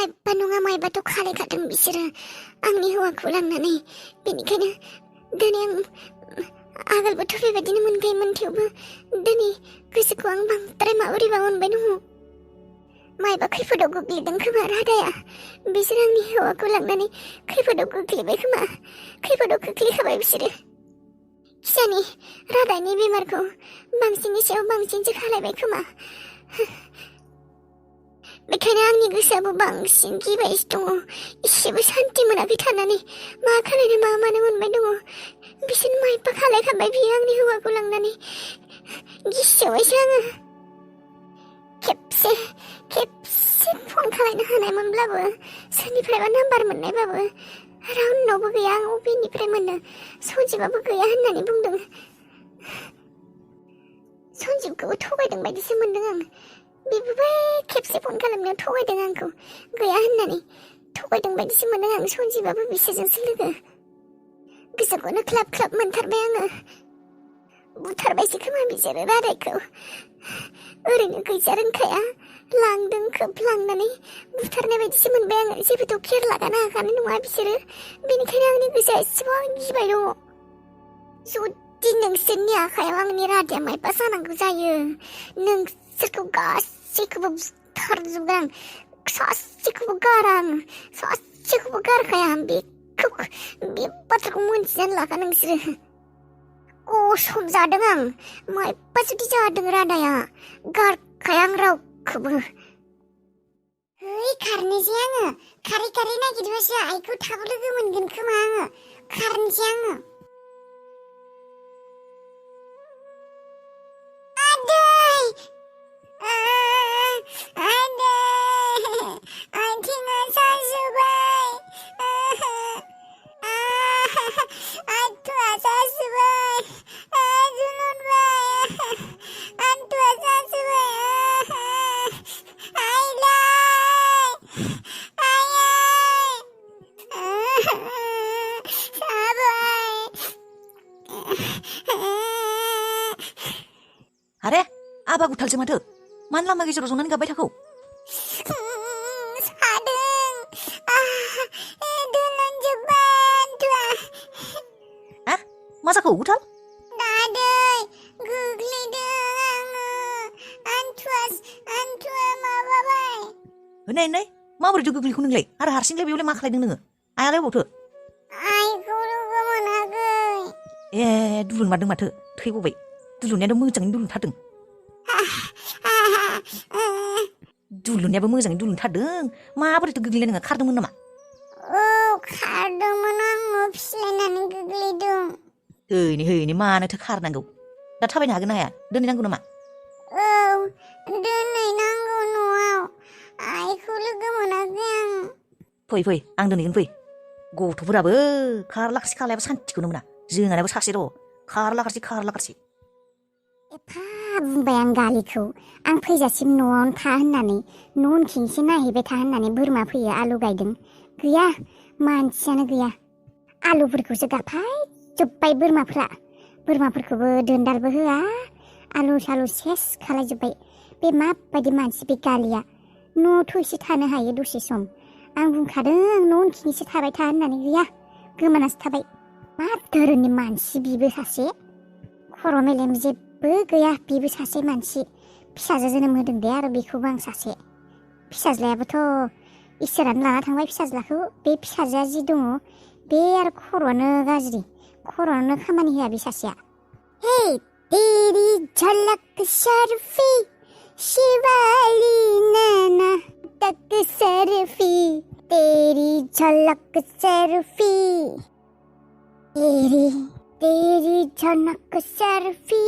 मायबा नङा मायबाथ' खालायखादों बिसोरो आंनि हौवाखौ लांनानै बेनिखायनो दिनै आं आगोलबोथ' बेबायदिनो मोनखायोमोन थेवबो दिनै गोसोखौ आं बांद्राय माबोरैबा मोनबाय दङ मायबा खैफोदाव गोग्लैदों खोमा रादाया बिसोर आंनि हौवाखौ लांनानै खैफोदाव गोग्लैबाय खोमा खैफोदाव गोग्लैखाबाय बिसोरो फिसानि रादानि बेमारखौ बांसिननि सायाव बांसिनसो खालायबाय खोमा बेखायनो आंनि गोसोआबो बांसिन गिबायसो दङ एसेबो सान्थि मोनाखै थानानै मा खालायनो मा मानो मोनबाय दङ बिसोर मायबा खालायखाबाय बियो आंनि हौवाखौ लांनानै गिसेवबायसो आङो खेबसे फन खालायनो हानायमोनब्लाबो सोरनिफ्रायबा नाम्बार मोननायबाबो रावनावबो गैया आं अबेनिफ्राय मोनो सन्जिबाबो गैया होननानै बुंदों सन्जिबखौबो थगायदों बायदिसो मोनदों आं बेबो बै खेबसे फन खालामनायाव थगायदों आंखौ गैया होननानै थगायदों बायदिसो मोनदों आं सन्जिबाबो बिसोरजोंसो लोगो गोसोखौनो ख्लाब ख्लाब मोनथारबाय आङो बुथारबायसो खोमा बिसोरो रादायखौ ओरैनो गैजा रोंखाया लांदों खोब लांनानै बुथारनाय बायदिसो मोनबाय आङो जेबोथ' केयार लागानो हाखानाय नङा बिसोरो बेनिखायनो आंनि गोसोआ एसेबां गिबाय दङ जुदि नोंसोरनि आखायाव आंनि रादाया मायबा जानांगौ जायो नोंसोरखौ गासैखौबो बुथारजोबगोन आं सासेखौबो गारा आं सासेखौबो गारखाया बे बाथ्राखौ मोनथिनानै लाखा नोंसोरो कसम जादों आं मायबा जुदि जादों रादाया गारखाया आं रावखौबो खारनोसै आङो खारै खारै नागिरबासो आइखौ थाब लोगो मोनगोन खोमा आङो खारनोसै आङो आरे आबा गुथालसो माथो मानो लामा गेजेराव जनानै गाबबाय थाखौ मा जाखौ गुथाल दादै गोग्लैदों आङो आन्थुआ माबाबाय नै माबोरैथो गोग्लैखौ नोंलाय आरो हारसिंलाय बेयावलाय मा खालायदों नोङो आयालाय बबावथो आइखौ लोगो मोनाखै ए दुलुन मारदों माथो थैगबाय दुलुनायाथ' मोजाङैनो दुलुनथारदों दुलुनायाबो मोजाङै दुलुनथारदों माबोरैथो गोग्लैनाय नोङो खारदोंमोन नामा औ खारदोंमोन आङो फिस्लायनानै गोग्लैदों हैनै मानोथो खारनांगौ दा थाबायनो हागोन ना हाया दोनहैनांगौ नामा औ दोनहैनांगौ न'आव आइखौ लोगो मोनाखै आं फै आं दोनहैगोन फै गथ'फोराबो खारलाखासि खालायाबो सान्थिखौनो मोना जोंहानाबो सासे र' खारलाखासि एफा बुंबाय आं गालिखौ आं फैजासिम न'आवनो था होननानै न' उनखिंसो नायहैबाय था होननानै बोरमा फैयो आलु गायदों गैया मानसियानो गैया आलुफोरखौसो गाफायजोब्बाय बोरमाफोरखौबो दोनदालबो होआ आलु सालु सेस खालायजोब्बाय बे माबायदि मानसि बे गालिया न'आवथ' एसे थानो हायो दसे सम आं बुंखादों न' उनखिंसो थाबाय था होननानै गैया गोमानासो थाबाय मा धोरोमनि मानसि बिबो सासे खर' मेलेम जेबो गैया बिबो सासे मानसि फिसाजो जोनोम होदों दे आरो बेखौबो आं सासे फिसाज्लायाबोथ' इसोरानो लाना थांबाय फिसाज्लाखौ बे फिसाजोआ जि दङ बे आरो खर'आनो गाज्रि खर'आनो खामानि होआ बे सासेया हे तेरी झलक शर्फी शिवाली नैना तक सर्फी तेरी झलक शर्फी तेरी झलक शर्फी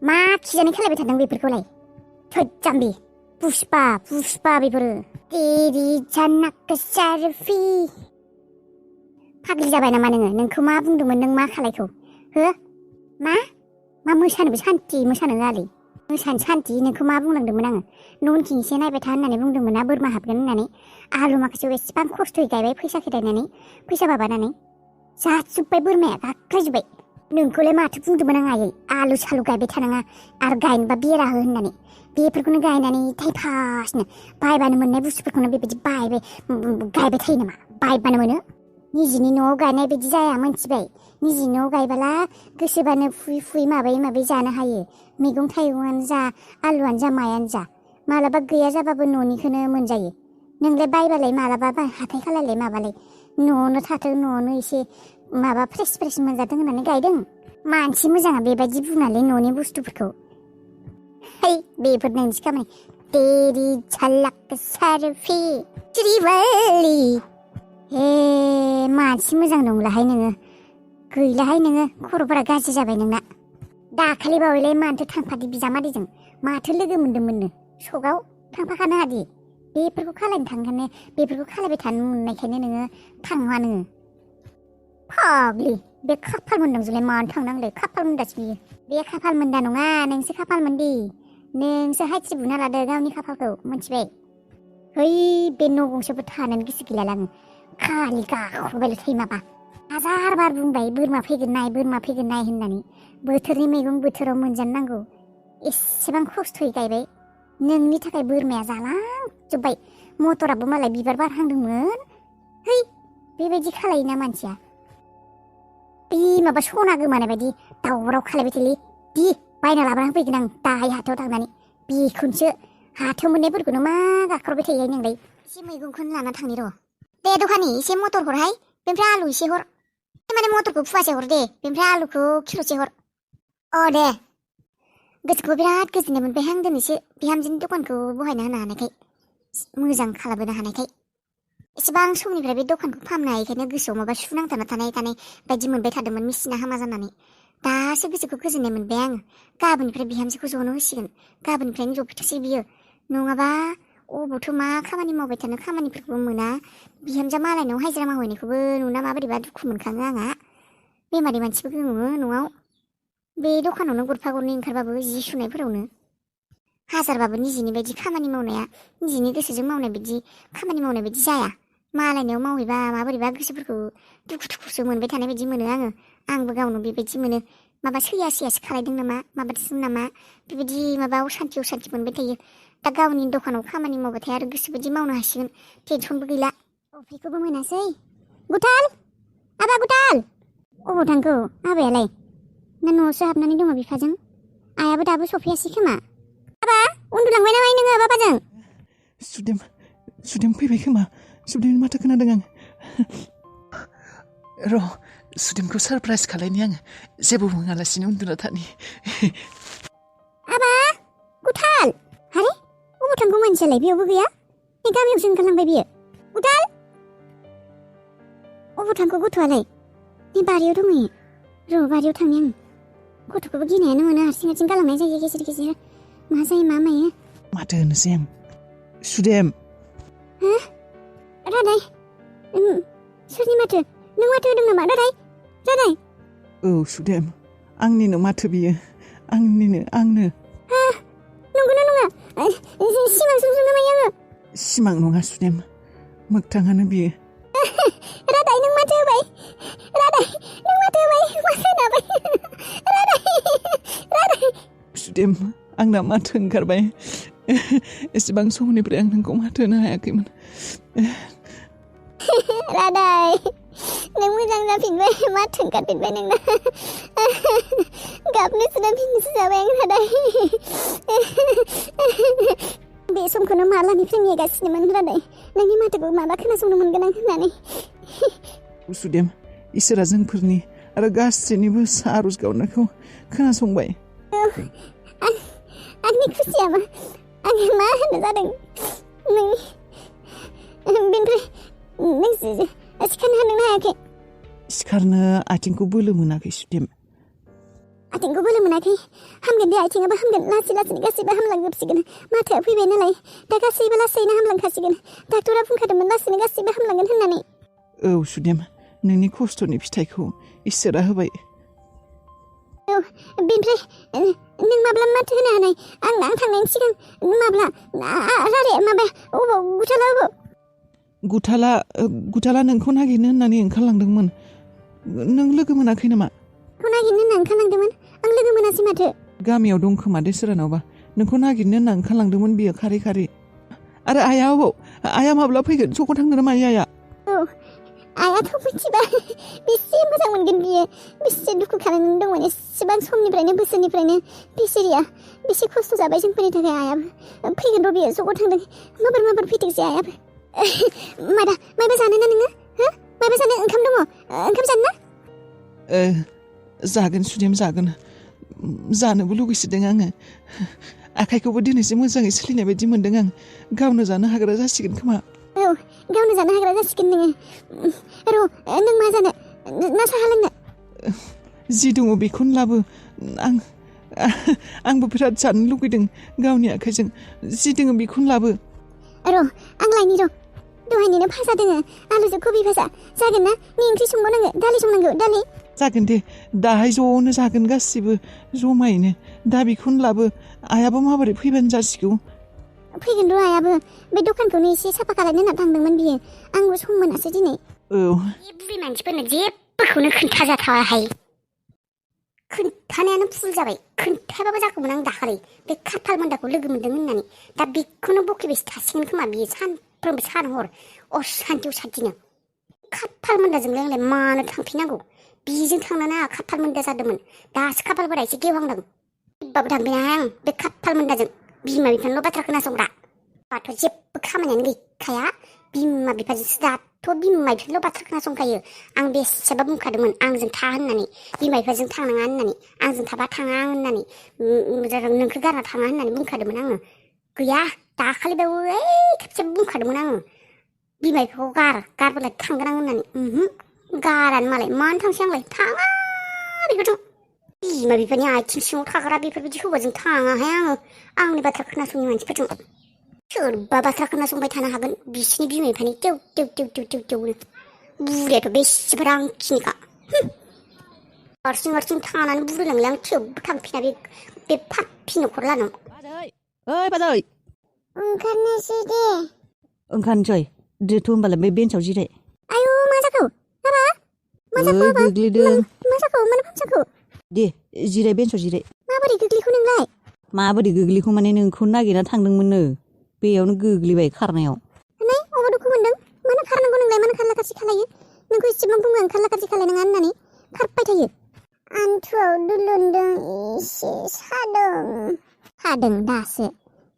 मा खिजानाय खालायबाय थादों बेफोरखौलाय थोद जाम्बि पुष्पा बेफोरो तेरी झलक शर्फी फाग्लि जाबाय नामा नोंखौ मा बुंदोंमोन नों मा खालायखौ हो मा मोसानोबो सान्थि मोसानो होआलै मोसानो सान्थि नोंखौ मा बुंलांदोंमोन आङो न' उनखिंसो नायबाय था होननानै बुंदोंमोन ना बोरमा हाबगोन होननानै आलु माखासेयाव एसेबां खस्थ'यै गायबाय फैसा खेदायनानै फैसा माबानानै जाजोब्बाय बोरमाया गाख्लायजोब्बाय नोंखौलाय माथो बुंदोंमोन आं आयै आलु सालु गायबाय थानाङा आरो गायनोबा बेरा हो होननानै बेफोरखौनो गायनानै टाइमपासनो बायबानो मोननाय बुस्थुफोरखौनो बेबायदि गायबाय थायो नामा बायबानो मोनो निजिनि न'आव गायनाय बायदि जाया मोनथिबाय निजिनि न'आव गायबाला गोसोबानो फुयै माबायै जानो हायो मैगं थाइगंआनो जा आलुआनो जा मायानो जा मालाबा गैया जाबाबो न'निखौनो मोनजायो नोंलाय बायबालाय मालाबा हाथाय खालायलाय माबालाय न'आवनो थाथों न'आवनो एसे माबा फ्रेस मोनजाथों होननानै गायदों मानसि मोजाङा बेबायदि बुङालै न'नि बुस्थुफोरखौ है बेफोर नोंसि खामानि तेरी झलक सरफी श्रीवल्ली हे मानसि मोजां नंलाहाय नोङो गैलाहाय नोङो खर'फोरा गाज्रि जाबाय नोंना दाखालि बावैलाय मानोथो थांफादि बिजामादैजों माथो लोगो मोनदोंमोननो सगाव थांफाखानो हादि बेफोरखौ खालायनो थांखानो बेफोरखौ खालायबाय थानो मोननायखायनो नोङो थाङा नोङो फाग्लि बे खाफाल मोनदांजोंलाय मानो थांनांलै खाफाल मोनदासो बियो बे खाफाल मोनदा नङा नोंसो खाफाल मोनदि नोंसो हायथि बुना लादो गावनि खाफालखौ मोनथिबाय है बे न' गंसेबो थानोनो गोसो गैला आङो खालि गाख्रबायल' थायो माबा हाजार बार बुंबाय बोरमा फैगोन नाय होननानै बोथोरनि मैगं बोथोराव मोनजानो नांगौ एसेबां खस्थ'यै गायबाय नोंनि थाखाय बोरमाया जालांजोब्बाय मटराबो मालाय बिबार बारहांदोंमोन है बेबायदि खालायोना मानसिया बे माबा सना गोमानाय बायदि दावराव खालायबाय थायोलै दि बायना लाबोना फैगोन आं दाहाय हाथायाव थांनानै बेखौनोसो हाथायाव मोननायफोरखौनो मा गाख्रबाय थायो नोंलाय एसे मैगंखौनो लाना थांनि र' दे दखानि एसे मटर हरहाय बेनिफ्राय आलु एसे हर माने मटरखौ फुवासे हर दे बेनिफ्राय आलुखौ किल'से हर दे गोसोखौ बिराद गोजोननाय मोनबाय आं दिनैसो बिहामजोनि दखानखौ बहायना होनो हानायखाय मोजां खालामबोनो हानायखाय एसेबां समनिफ्राय बे दखानखौ फाहामनो हायैखायनो गोसोआव माबा सुनांथाना थानाय बायदि मोनबाय थादोंमोन मिसिना हामा जानानै दासो गोसोखौ गोजोननाय मोनबाय आङो गाबोननिफ्राय बिहामजोखौ जनो होसिगोन गाबोननिफ्रायनो जफैथोंसै बियो नङाबा अबावथ' मा खामानि मावबाय थानो खामानिफोरखौबो मोना बिहामजा मालायनाव हाजिरा मावहैनायखौबो नुना माबोरैबा दुखु मोनखाङो आंहा बेमारि मानसिबो गोङो न'आव बे दखानावनो गरफा गरनै ओंखारबाबो जि सुनायफोरावनो हाजारबाबो निजिनि बायदि खामानि मावनाया निजिनि गोसोजों मावनाय बायदि खामानि मावनाय बायदि जाया मालायनाव मावहैबा माबोरैबा गोसोफोरखौ दुखुसो मोनबाय थानाय बायदि मोनो आंबो गावनो बेबायदि मोनो माबा सैयासो खालायदों नामा माबादों नामा बेबायदि माबा असान्थि मोनबाय थायो दा गावनि दखानाव खामानि मावबाथाय आरो गोसोबायदि मावनो हासिगोन टेनसनबो गैला अफ्रिखौबो मोनासै गुथाल आबा गुथाल अबाव थांखो आबायालाय ना न'आवसो हाबनानै दङ बिफाजों आयाबो दाबो सफैयासै खोमा आबा उन्दुलांबाय नामा नोङो बाबाजों सुदेम फैबाय खोमा सुदेमनि माथो खोनादों आं र' सुदेमखौ सारप्राइज खालायनि आङो जेबो बुङालासिनो उन्दुना थानि आबा गुथाल हारे अबाव थांखो मानसियालाय बेयावबो गैया नै गामियावसो ओंखारलांबाय बियो गुथाल अबाव थांखो गथ'आलाय नै बारियाव दंहैयो र' बारियाव थांनि आं गथ'खौबो गिनायानो मोनो हारसिं गालांनाय जायो गेजेर गेजेर मा जायो मा मायो माथो होनोसै आं सुदेम हो रादाय सोरनि माथो नों माथो होदों नामा रादाय औ सुदेम आंनिनो माथो बियो आंनो नंगौना नङा सिमां नुदों नामा आङो सिमां नङा सुदेम मोगथाङानो बियो रादाय नों माथो होबाय मा खोनाबाय रादाय सुदेम आंना माथो ओंखारबाय एसेबां समनिफ्राय आं नोंखौ माथो होनो हायाखैमोन रादाय नों मोजां जाफिनबाय माथो ओंखारफिनबाय नोंना गाबनोसो जाबाय आं रादाय बे समखौनो मालानिफ्राय नेगासिनोमोन रादाय नोंनि माथोखौ माला खोनासंनो मोनगोन आं होननानै सुदेम इसोरा जोंफोरनि आरो गासैनिबो आरज गाबनायखौ खोनासंबाय आंनि खुसिया आङो मा होनो जादों बेनिफ्राय नों सिखारनो हादोंना हायाखै सिखारनो आथिंखौ बोलो मोनाखै सुदेम आथिंखौ बोलो मोनाखै हामगोन दे आथिङाबो हामगोन लासैनो गासैबो हामलांजोबसिगोन माथोआ फैबाय नालाय दा गासैबो लासैनो हामलांखासिगोन डाक्टरा बुंखादोंमोन लासैनो गासैबो हामलांगोन होननानै औ सुदेम नोंनि खस्थ'नि फिथाइखौ इसोरा होबाय औ बेनिफ्राय नों माब्ला माथो होनो हानाय आं थांनायनि सिगां माब्ला रादाय माबा अबाव गुथाला नोंखौ नागिरनो होननानै ओंखारलांदोंमोन नों लोगो मोनाखै नामा खौ नागिरनो होनना ओंखारलांदोंमोन आं लोगो मोनासै माथो गामियाव दं खोमा दे सोरनावबा नोंखौ नागिरनो होनना ओंखारलांदोंमोन बियो खारै खारै आरो आइया अबाव आइया माब्ला फैगोन सखआव थांनो ना मायो आइया औ आइयाथ' मिथिबा बेसे मोजां मोनगोन बियो बेसे दुखु खालामनानै दंमोन एसेबां समनिफ्रायनो बोसोरनिफ्रायनो बेसेरिया बेसे खस्थ' जाबाय जोंफोरनि थाखाय आइयाबो फैगोन र' बियो सखआव थांदों माबार फैथोंसै आइयाबो मायबा जानो ना नोङो हो मायबा जानो ओंखाम दङ ओंखाम जानो ना जागोन सुदेम जागोन जानोबो लुगैसोदों आङो आखाइखौबो दिनैसो मोजाङै सोलिनाय बायदि मोन्दों आं गावनो जानो हाग्रा जासिगोन खोमा औ गावनो जानो हाग्रा जासिगोन नोङो नों मा जानो ना साहा लोंनो जि दङ बेखौनो लाबो आंबो बिराद जानो लुगैदों गावनि आखाइजों जि दङ बेखौनो लाबो आं लायनि दहायनिनो भाजा दोङो आलुजों कबि भाजा जागोन ना नि ओंख्रि संबावनांगो दालि संनांगौ दालि जागोन दे दाहाय ज'नो जागोन गासिबो जमायैनो दा बेखौनो लाबो आइयाबो माबोरै फैबानो जासिगौ फैगोन र' आइयाबो बे दखानखौनो एसे साफा खालामनो होनना थांदोंमोन बियो आंबो सम मोनासै दिनै औ बे बुरि मानसिफोरनो जेबोखौनो खोन्थाजाथावाहाय खोन्थानायानो भुल जाबाय खोन्थायाबाबो जागौमोन आं दाखालि बे खाफाल मोन्दाखौ लोगो मोन्दों होननानै दा बेखौनो बखिबायसो थासिगोन खोमा बियो सानफ्रोमबो सान हर असान्तियाव सान्तिनो खाफाल मोन्दाजोंलाय आंलाय मानो थांफिननांगौ बिजों थांनानै आंहा खाफाल मोन्दा जादोंमोन दासो खाफालफोरा एसे गेवहांदों होमबाबो थांफिनाहाय आं बे खाफाल मोन्दाजों बिमा बिफानिल' बाथ्रा खोनासंग्रा दाथ' जेबो खामानियानो गैखाया बिमा बिफाजोंसो दाथ' बिमा बिफानिल' बाथ्रा खोनासंखायो आं बेसेबा बुंखादोंमोन आंजों था होननानै बिमा बिफाजों थांनाङा होननानै आंजों थाबा थाङा होननानै नोंखौ गारना थाङा होननानै बुंखादोंमोन आङो गैया दाखालिबाबो खेबसे बुंखादोंमोन आङो बिमा बिफाखौ गारबोलाय थांगोन आं होननानै गारानो मालाय मानो थांसै आंलाय थाङा बेफोरजों बिमा बिफानि आथिं सिङाव थाग्रा बेफोरबायदि हौवाजों थाङाहाय आङो आंनि बाथ्रा खोनासङि मानसिफोरजों सोरबा बाथ्रा खोनासंबाय थानो हागोन बिसिनि बिमा बिफानि टेव टेवनो बुरियाथ' बेसेबा रांखिनिखा हारसिं थानानै बुरिलांलाय आं थेवबो थांफिना बे फाफि न'खर लानाव ओइ बाजै ओंखारनोसै दे ओंखारनोसै दोथ' होमबालाय बे बेन्सआव जिराय आयु मा जाखो हाबा मा जाखो हाबा गोग्लैदों मा जाखो मानो फामसाखो दे जिराय बेन्सआव जिराय माबोरै गोग्लैखो नोंलाय माबोरै गोग्लैखौ माने नोंखौ नागिरना थांदोंमोननो बेयावनो गोग्लैबाय खारनायाव नै अबाव दुखु मोनदों मानो खारनांगौ नोंलाय मानो खारला खारसि खालायो नोंखौ इसेबां बुङो आं खारला खारसि खालायनाङा होननानै खारबाय थायो आन्थुआव दुलुनदों एसे सादों दासो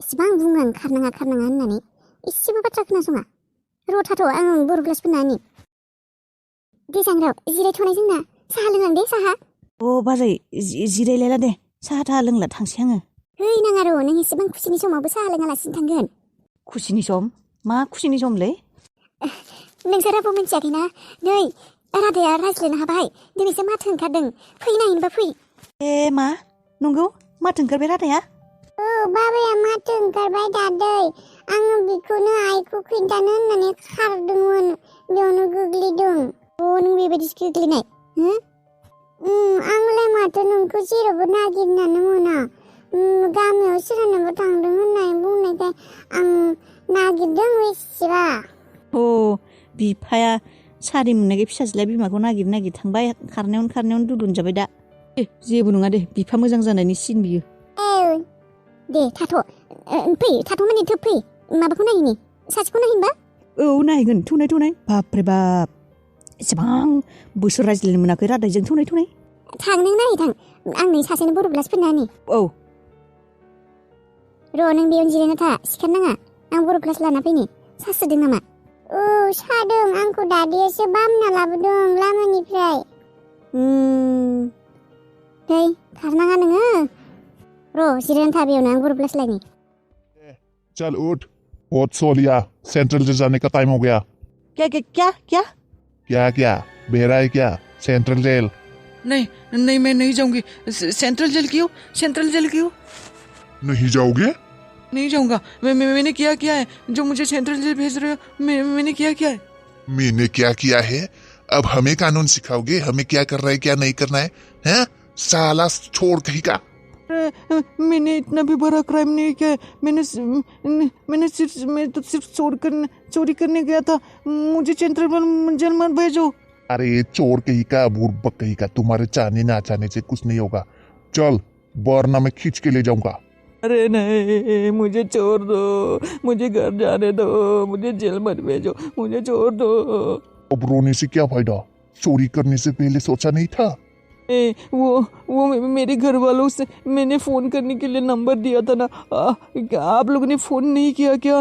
इसेबां बुङो आं खारनाङा होननानै इसेबो बाथ्रा खोनासङा र' थाथ' आं बर' ग्लास फोननानै दे जांग्राव जिरायथ'नाय जोंना साहा लोंलां दे साहा बाजै जिरायलायला दे साहा थाहा लोंला थांसै आङो है नाङा र' नों एसेबां खुसिनि समावबो साहा लोङालासिनो थांगोन खुसिनि सम मा खुसिनि समलै नोंसोर रावबो मिन्थियाखैना नै राधाया रायज्लायनो हाबाय दिनैसो माथो ओंखारदों फै नायनोबा फै मा नंगौ माथो ओंखारबाय राधाया बाबाया माथो ओंखारबाय दादै आङो बेखौनो आइखौ खिन्थानो होननानै खारदोंमोन बेयावनो गोग्लैदों नों बेबायदिसो गोग्लैनाय आंलाय माथो नोंखौ जेरावबो नागिरनानै मोना गामियाव सोरहानोबा थांदों होननानै बुंनायखाय आं नागिरदों बेसेबा बिफाया सारि मोननायखाय फिसाज्लाया बिमाखौ नागिर थांबाय खारनायावनो दुदुन जाबाय दा जेबो नङा दे बिफा मोजां जानायनि सिन बियो दे थाथ' माने थोब फै माबाखौ नायहैनि सासेखौ नायहैनोबा नायगोन थौनाय बापरे बाप एसेबां बोसोर रायज्लायनो मोनाखै रादायजों थौनाय थां नों नायहै थां आं नै सासेनो बर' ग्लास फोननानै र' नों बेयावनो जिरायना था सिखारनाङा आं बर' ग्लास लाना फैनि सासोदों नामा सादों आंखौ दादियासो बामना लाबोदों लामानिफ्राय खारनाङा नोङो र' जिरायना था बेयावनो आं बर' ग्लास लायनि चल उठ बहुत सो लिया सेंट्रल जेल जाने का टाइम हो गया क्या बेरा है क्या सेंट्रल जेल नहीं मैं नहीं जाऊंगी सेंट्रल जेल क्यों नहीं जाओगे नहीं जाऊंगा मैंने क्या है जो मुझे सेंट्रल जेल भेज रहे हो मैंने क्या है मैंने क्या किया है अब हमें कानून सिखाओगे हमें क्या करना है क्या नहीं करना है हैं साला छोड़ कहीं का मैंने इतना भी बड़ा क्राइम नहीं किया मैं तो सिर्फ चोरी करने गया था मुझे सेंट्रल जेल मत भेजो अरे चोर कहीं का बुड़बक कहीं का, तुम्हारे चाहने ना चाहने से कुछ नहीं होगा। चल वरना मैं खींच के ले जाऊंगा। अरे नहीं, मुझे छोड़ दो, मुझे घर जाने दो, मुझे जेल मत भेजो, मुझे छोड़ दो। अब रोने से क्या फायदा, चोरी करने से पहले सोचा नहीं था? वो मेरे घर वालों से मैंने फ़ोन करने के लिए नंबर दिया था ना। आप लोगों ने फ़ोन नहीं किया क्या?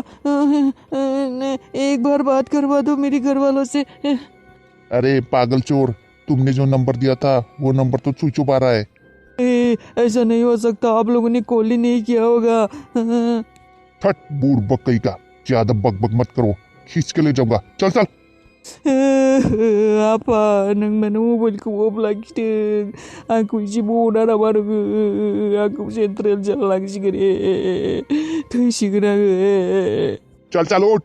एक बार बात करवा दो मेरे घर वालों से। अरे पागल चोर, तुमने जो नंबर दिया था वो नंबर तो चुई चुपा रहा है। ऐसा नहीं हो सकता, आप लोगों ने कॉल ही नहीं किया होगा। फट बुड़बक कहीं का, ज्यादा बकबक मत करो, खींच के ले जाऊंगा। चल चल। Apa nang manubol ko oblagiteng aku sibuna na marug aku sentral jalan sigare tu sigara चल चल उठ।